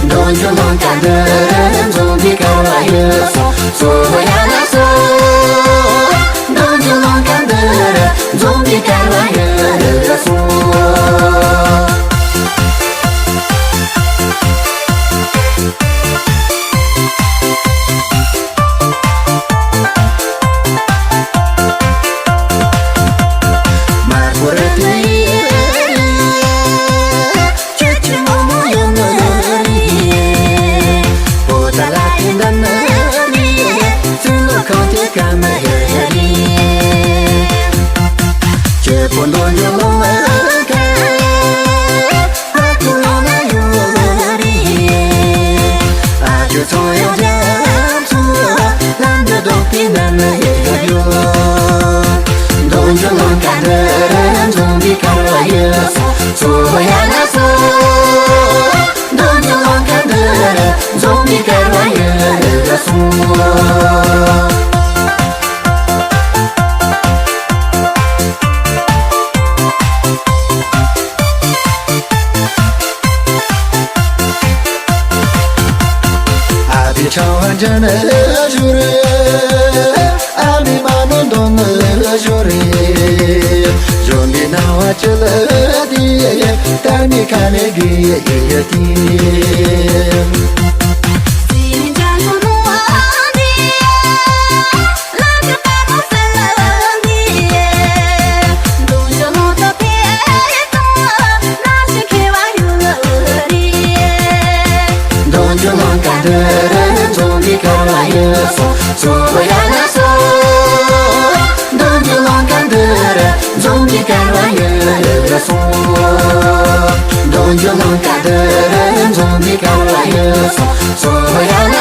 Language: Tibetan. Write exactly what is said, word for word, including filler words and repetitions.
འདོད་འཇོ་ལང་ཀ་འདི་རུ་འཛོམས་པའི་སྐལ་བ་ཡོད་སོང་། སོ་ཡ་ལ་སོ། འདོད་འཇོ་ལང་ཀ་འདི་རུ་འཛོམས་པའི་སྐལ་བ་ཡོད་སོང་། མ་ཁོ་ར་ཏི། ཁྱོད་ཀྱི་ངོ་མ་ཡོད་ནི་རེད། བོད་ལ་དེ་འདྲ་ནི་རེད། ཚུལ་ལོ་གང་དེ་ག་མི་རེད། ཁྱོད་པོ་འདོད་འཇོ་ལོང་ལ་ག་ཨ་ཁུ་ལོང་ན་ཡོད་རེད། ཨ་ཁུ་ཚོ་ཡོད་རྒྱ་མཚོ་ལམ་འདི་རྡོག་པའི་ནང་ན་ཡོད་ཡོད། འདོད་འཇོ་ལང་ཀ་འདི་རུ་འཛོམས་པའི་སྐལ་བ་ཡོད་སོང་། སོ་ཡ་ལ་སོ། འདོད་འཇོ་ལང་ཀ་འདི་རུ་འཛོམས་པའི་སྐལ་བ་ཡོད་སོང་། ཨ་བི་ཆང་བ་འཇན་ལ་ཞུ་རེ། ཨ་མི་མ་ནོ་འདོན་ལ་ཞུ་རེ། འཇོན་པའི་སྣང་བ་ཅི་ལ་དེ། ད་ནི་ཁ་ནས་གི་ཡ་ཡ་དེ། འདོད་འཇོ་ལང་ཀ་འདི་རུ་འཛོམས་པའི་སྐལ་བ་ཡོད་སོང་། སོ་ཡ་ལ་སོ། འདོད་འཇོ་ལང་ཀ་འདི་རུ་འཛོམས་པའི་སྐལ་བ་ཡོད་སོང་། འདོད་འཇོ་ལང་ཀ་འདི་རུ་འཛོམས་པའི་སྐལ་བ་ཡོད་སོང་། སོ་ཡ་ལ་